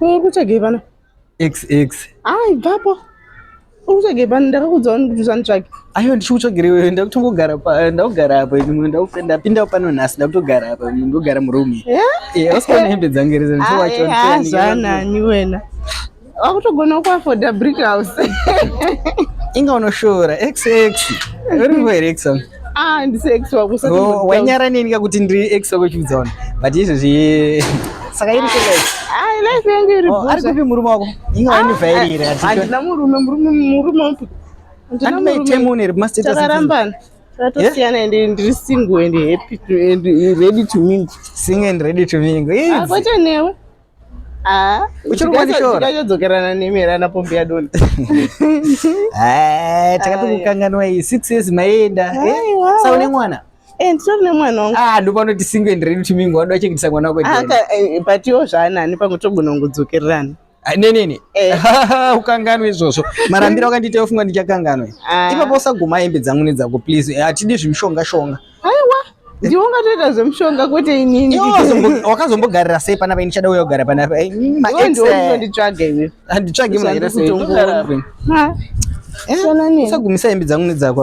Uri kutsvagei pano? Xx. Ai, bvapo. Uri kutsvagei pano? Ndakakudza wani kuti usanditsvage. Aiwa, ndichikutsvagirei wewe? Ndakutongogara pa ndakugara apa ini, ndapinda pano nhasi, ndakutogara apa, ndogara muroom. Yeah? Eh, usikaona hembe dzangu here? Ai, ah, zvanani wena. Wakutogona kuafforda brick house. Inga unoshora xx. Uri here ex wangu? Ah, ndisi ex wako. Usati Oh, wainyara neni kakuti ndiri ex wako chiudzaona. But izvozvi saka iri sei life? Ai, life yangu iri Oh, ari bhoo. kupi murume wako? Inga waindivhairira. Handina murume, murume, murume upi? Handina Handina murume. temoni iri mastatus. Takarambana. Tatosiyana and ndiri single and happy and ready to mingle. Single and ready to mingle. Ah, Idzi. kwete newe. Ah, Uchiri kundishora? tikachadzokerana nemerana pombi yadona. Ah, takatokukanganwa iyi 6 years maenda. Eh? Aiwa. Saka une mwana? Eh, nditori nemwana wangu. Ah, ndopanoti single and ready to mingle, wanoda kuchengetesa mwana wako Ah, ndiani? But iwo zvaanani, pamwe togona kungodzokererana. Ah, nenene. Eh. Ukanganwe izvozvo. Marambiro akandiita ufunga ndichakanganwe. Ah. Ipapo usaguma hembe dzangu nedzako, please. Eh, hatidi zvimishonga shonga. Aiwa, ndiwe ungatoita zvemushonga, kwete inini. Iwe wakazombogarira sei panapa? Ini chada uya kugara panapa. Eh, ma Iwe ex, ndiwe eh, unonditsvaga iwe. handitsvagi munhu akaita sei. Ndikutongoona. Ah, Eh, siyana neni. Usagumisa hembe dzangu nedzako.